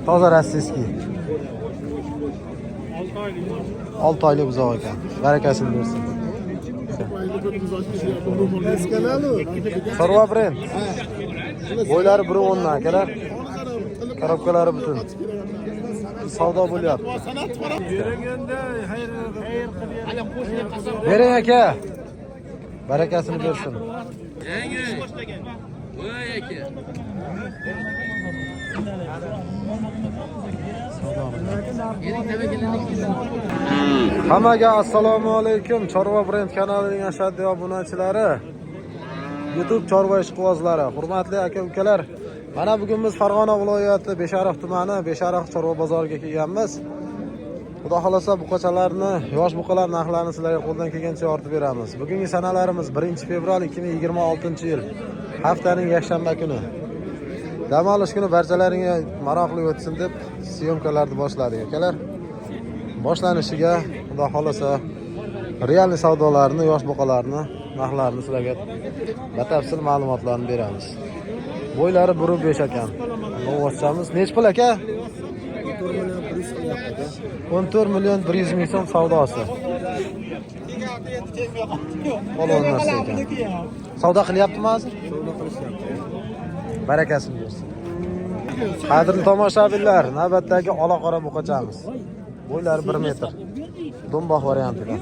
Toza rossiyskiy. 6 oylik buzoq ekan. Barakasini bersin. Chorva brend. Bo'ylari 1.10 dan akalar. Korobkalari butun. Savdo bo'lyapti. Bering aka. Barakasini bersin. Hammaga assalomu alaykum. Chorva brend kanalining ashaddiy obunachilari, YouTube chorva ishqibozlari, hurmatli aka-ukalar. Mana bugun biz Farg'ona viloyati Beshariq tumani Beshariq chorva bozoriga kelganmiz. Xudo xolasa buqachalarni, yosh buqalar narxlarini sizlarga qo'ldan kelgancha yoritib beramiz. Bugungi sanalarimiz 1 fevral 2026-yil. Haftaning yakshanba kuni. Dam olish kuni barchalaringga maroqli o'tsin deb syomkalarni boshladik akalar. Boshlanishiga Xudo xolasa realniy savdolarni, yosh buqalarni narxlarini sizlarga batafsil ma'lumotlarni beramiz. Bo'ylari 1.5 ekan. Novvoschamiz. Nech pul aka? 14 million 100 ming so'm savdosi. Polvon narsa ekan. Savdo qilyaptimi hozir? Savdo qilishyapti. Barakasini bersin. Qadrli tomoshabinlar, navbatdagi ola qora buqachamiz. Bo'ylari 1 metr. Do'mboq variantida.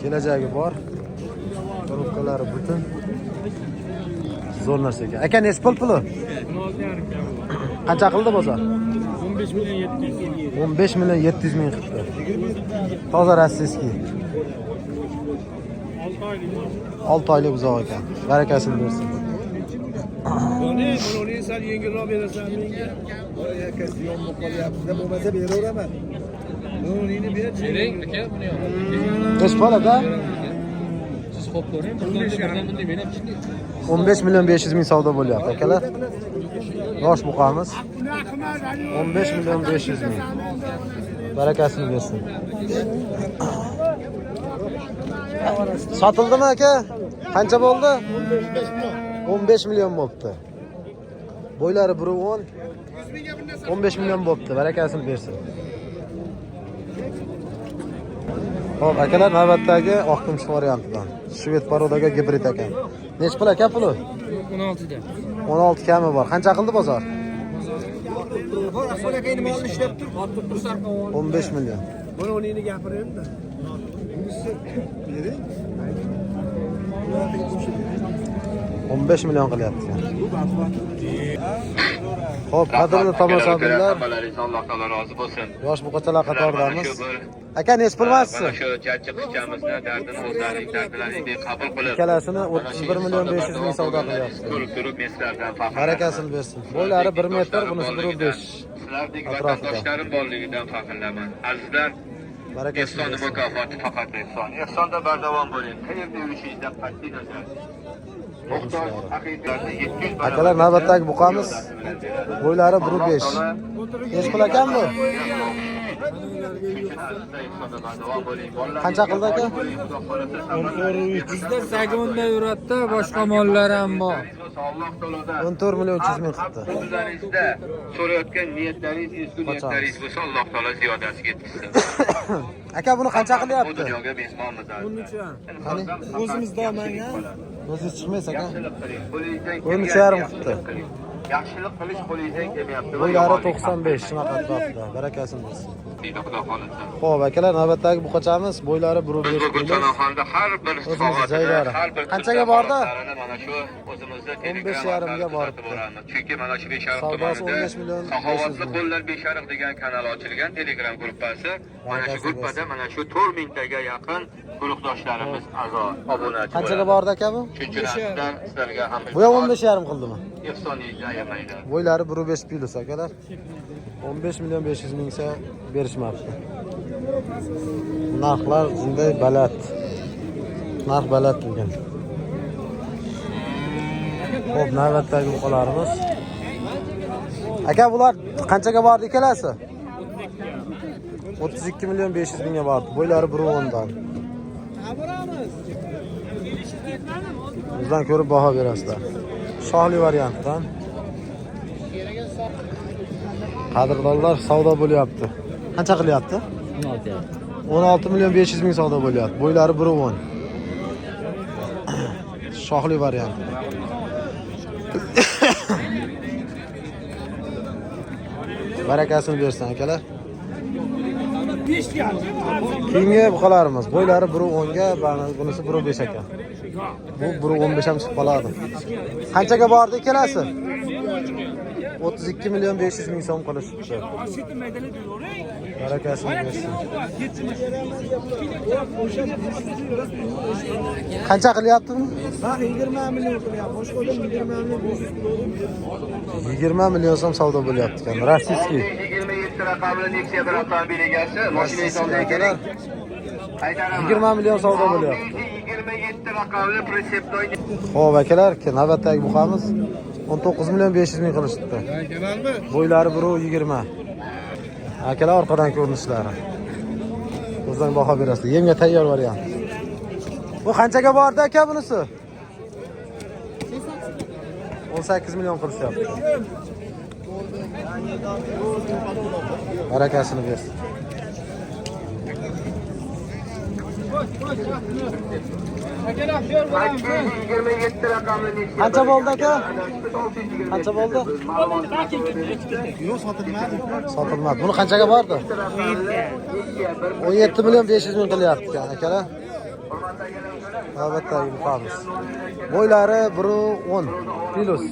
Kelajagi bor. Korobkalari butun. Zo'r narsa ekan. Aka, nech pul puli? Qancha qildi bozor? 15 million 700. 15 million 700 ming qildi. Toza rossiyskiy. 6 oylik buzoq ekan. Barakasini bersin. Buni sal yengilroq berasan menga. Aka ziyon bo'lib qolyapti. Bo'lmasa beraveraman. Buningni ber. Bering aka buni ham. Nech pul aka? Siz xo'p ko'ring, birdan bunday men ham chiqdi. 15 million 500 ming savdo bo'lyapti akalar. Yosh buqamiz. 15 million 500 ming. Barakasini bersin. Sotildimi aka? Qancha bo'ldi? 15 million bo'libdi. Bo'ylari 1.10. 15 million bo'libdi. Barakasini bersin. Xo'p, akalar, navbatdagi oq kumush variantidan. Shved porodaga gibrid ekan. Nech pul aka puli? 16 da. 16 kami bor. Qancha qildi bozor? Bor, aka endi molni ishlab tur, otib tursan. 15 million. Buni uningni gapiraymi-da. Bering. 15 million qilyapti. Xo'p, qadrli tomoshabinlar, Hammalaringiz Alloh taolo rozi bo'lsin. Yosh buqachalar qatoridamiz. Mana shu bir Aka, nech pul mana emassi? shu jajji qizchamizni dardini o'zlarining dardlaringdek qabul qilib, Ikkalasini 31 million 500 ming savdo qilyapti. Ko'rib turib men sizlardan faxrlanaman. Barakasini bersin. Bo'ylari 1 metr, bunisi 1.5. Sizlardek Atrofida. vatandoshlarim borligidan faxrlanaman. Azizlar, Barakasini ehsonni bersin. mukofoti faqat ehson. Ehsonda bardavom bo'ling. Qayerda yurishingizdan qat'iy nazar. Muhtoj haqiqatni 700 barobar Akalar, navbatdagi buqamiz. Bo'ylari 1.5. Nech pul ekan bu? Qancha qildi aka? Bizda zagonda yuradida, boshqa mollar ham bor. 14 million 300 ming qildi. O'zlaringizda so'rayotgan niyatlaringiz ezgu niyatlaringiz bo'lsa, Alloh taolo ziyodasiga yetkazsin. Aka, buni qancha Bu qilyapti? dunyoga mezbonmiz. Qani? O'zimizda olmagan. O'zingiz chiqmaysiz aka. Yaxshilik qiling. Qo'lingizdan 13,5 kelgan qilibdi. yaxshilik qiling. Yaxshilik qilish qo'lingizdan kelmayapti. Bo'ylari 95 shunaqa atrofida. Barakasini bersin. Deydi Xudo xolasa. Xo'p, akalar, navbatdagi buqachamiz bo'ylari 1.5 Biz bu plyus. Gulchanoxonda har bir O'zimizni soatini, joylari. har bir Qanchaga bordi? holatlarini mana shu o'zimizni Telegram 15,5 ga orqali kuzatib boribdi. boramiz. Chunki mana shu Beshariq Savdosi tumanida 15 million 500 Saxovatli ming. qo'llar Beshariq degan kanal ochilgan Telegram gruppasi. Mana shu Barakasini gruppada bersin. mana shu 4000 taga yaqin guruhdoshlarimiz a'zo, obunachi. Qanchaga bo'ladi. bordi aka bu? Shuning uchun azizlar, sizlarga ham Bu ham 15,5 qildimi? Ehsoningizni ayamanglar. Bo'ylari 1.5 plyus akalar. 15 million 500 mingsa berishmabdi. Narxlar shunday baland. Narx baland bugun. Xo'p, navbatdagi buqalarimiz. Aka, bular qanchaga bordi ikkalasi? 32 million 500 mingga bordi. Bo'ylari 1.10 dan. O'zdan ko'rib baho berasizlar. Shohli variantdan. Qadrdonlar, savdo bo'lyapti. Qancha qilyapti? 16 million 500 ming savdo bo'lyapti. Bo'ylari 1.10. Shohli variant. Barakasini bersin akalar. Keyingi buqalarimiz bo'ylari 1.10 ga, bunisi 1.5 ekan. Bu 1.15 ham chiqib qoladi. Qanchaga bordi ikkalasi? 32 million 500 ming so'm qilishibdi. Barakasini bersin. Qancha qilyapti buni? 20 million qilyapti. Boshqa odam 20 million 500 qiladi. 20 million so'm savdo bo'lyapti ekan. Rossiyskiy. 27 raqamli Nexia bir avtomobil egasi mashina Rossiyskiy akalar. 20 million savdo bo'lyapti. 27 raqamli Pritsepnoy. Xo'p akalar, navbatdagi buqamiz 19 million 500 ming qilishibdi. Bo'ylari 1.20. Akalar, orqadan ko'rinishlari. O'zing baho berasizlar. Yemga tayyor variant. Bu qanchaga bordi aka bunisi? 18 million qilishyapti. Barakasini bersin. Qancha bo'ldi aka? Qancha bo'ldi? Yo'q, sotilmadi. Sotilmadi. Buni qanchaga bordi? 17 million 500 ming qilyapti ekan akalar. Albatta buqamiz. Bo'ylari 1.10 plus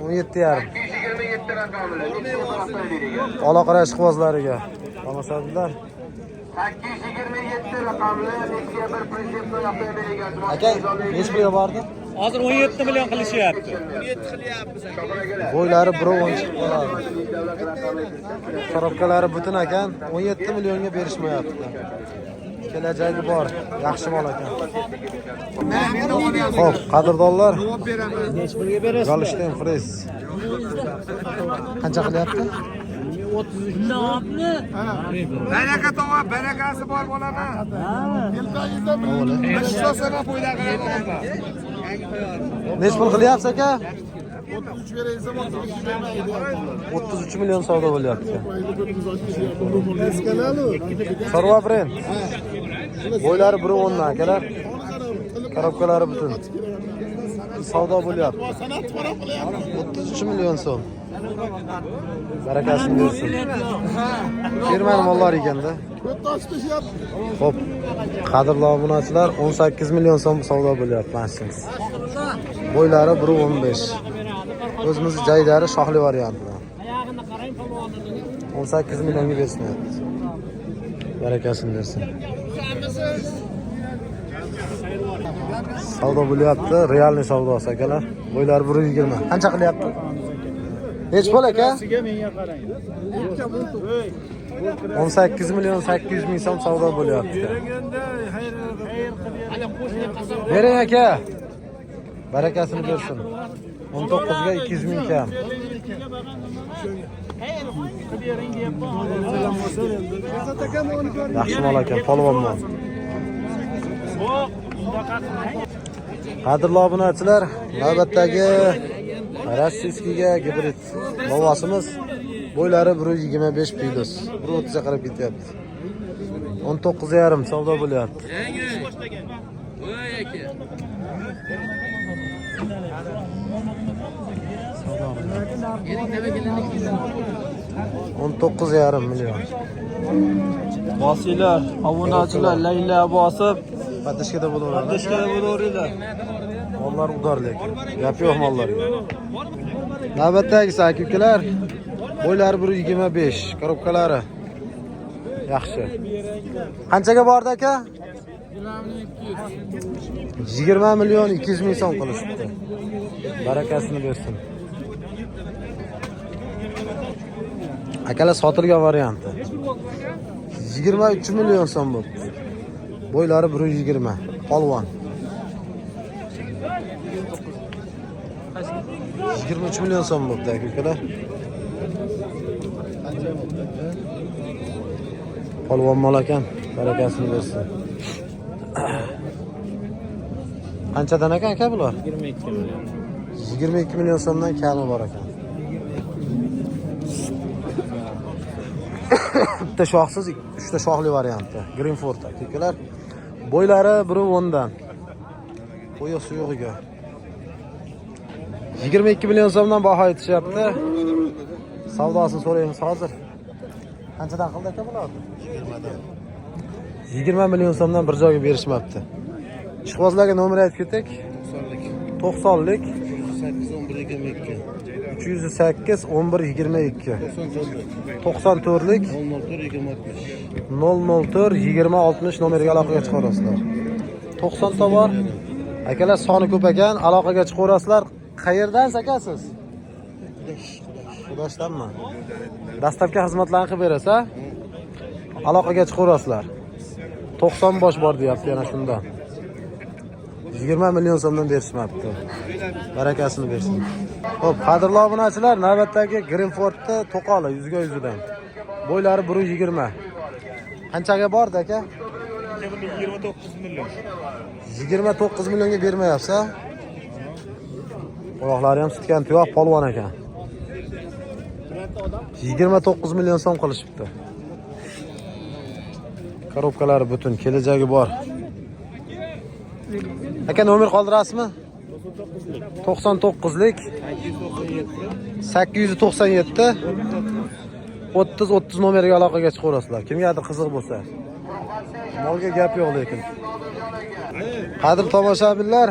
17.5. Aloqara ishqibozlariga tomoshabinlar. 827 raqamli Nexia bir Pritsepnoy avtomobil egasi. Aka, necha pulga bordi? Hozir 17 million qilishyapti. Bo'ylari 1.10 chiqib qoladi. Korobkalari butun ekan, 17 millionga berishmayapti. Kelajagi bor, yaxshi mol ekan. Xo'p, qadrdonlar. Golstein Friz. Qancha qilyapti? Baraka tova, barakasi bor bolama. Necha pul qilyapsiz aka? 33 million savdo bo'lyapti. Chorva brend. Bo'ylari 1.10 dan akalar. Korobkalari butun. Savdo bo'lyapti. 33 million so'm. Barakasini bersin. Firmani mollar ekanda. Xo'p, qadrli obunachilar, 18 million so'm savdo bo'lyapti mashinasi. Bo'ylari 1.15. O'zimiz jaydari shohli variantidan. 18 millionga berishmayapti. Barakasini bersin. Savdo bo'lyapti, realniy savdosi akalar. Bo'ylari 1.20. Qancha qilyapti? Necha pul aka? 18 million 800 ming so'm savdo bo'lyapti. Bering aka. Barakasini bersin. 19 ga 200 ming kam. Yaxshi mol ekan, polvon mol. Qadrli obunachilar, navbatdagi Rossiyskiga gibrid lovasimiz bo'ylari 1.25 plus 1.30 ga qarab ketyapti. 19.5 savdo bo'lyapti. 19.5 million. Bosinglar, obunachilar, layla bosib, Podishkada bo'laveradi. Podishkada bo'laveringlar. Mollar udar lekin. Gap yo'q mollarga. Navbatdagisi aka-ukalar, bo'ylari 1.25, korobkalari yaxshi. Qanchaga bordi aka? 20 million 200 ming so'm qilishibdi. Barakasini bersin. Akalar, sotilgan varianti. 23 million so'm bo'pti. Bo'ylari 1.20, polvon. 23 million so'm bo'pti aka-ukalar. Polvon mol ekan, barakasini bersin. Qanchadan ekan aka bular? 22 million. 22 million so'mdan kami bor ekan. Bitta shoxsiz, uchta shoxli varianti. Greenford akalar. Bo'ylari 1.10 dan. Qo'yi suyug'iga. 22 million so'mdan baho aytishyapti. Savdosini so'raymiz hozir. Qanchadan qildi aka bularni? 20 dan. 20 million so'mdan bir joyga berishmabdi. Ishqibozlarga nomer aytib ketak. 90lik 308 11 22 94lik 004 20 60 nomeriga aloqaga chiqarasizlar. 90 ta bor. Akalar soni ko'p ekan, aloqaga chiqaverasizlar. Qayerdansiz aka siz? Xudoshdanmi? Dastlabki xizmatlarni qilib berasiz, a? Aloqaga chiqaverasizlar. 90 bosh bor deyapti yana shundan. 20 million so'mdan berishmabdi. Barakasini bersin. Xo'p, qadrli obunachilar, navbatdagi Greenfordni to'qoli yuzga yuzidan. Bo'ylari 1.20. Qanchaga bordi aka? 29 million. 29 millionga bermayapsiz, a? Quloqlari ham sutgan tuyoq polvon ekan. 29 million so'm qilishibdi. Korobkalari butun, kelajagi bor. Aka nomer qoldirasizmi? 99lik 897 30 30 nomeriga aloqaga chiqaverasizlar. Kimgadir qiziq bo'lsa. Molga gap yo'q lekin. Qadrli tomoshabinlar,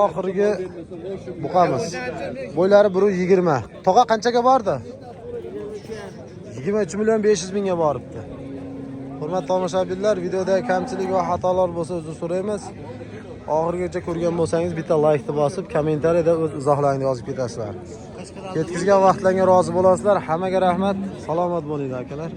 oxirgi buqamiz. Bo'ylari 1.20. Tog'a qanchaga bordi? 23 million 500 mingga boribdi. Hurmatli tomoshabinlar, videoda kamchilik va xatolar bo'lsa uzr so'raymiz. Oxirigacha ko'rgan bo'lsangiz bitta laykni bosib, kommentariyada o'z izohlaringizni yozib ketasizlar. Ketkizgan vaqtlarga rozi bo'lasizlar. Hammaga rahmat. Salomat bo'linglar akalar.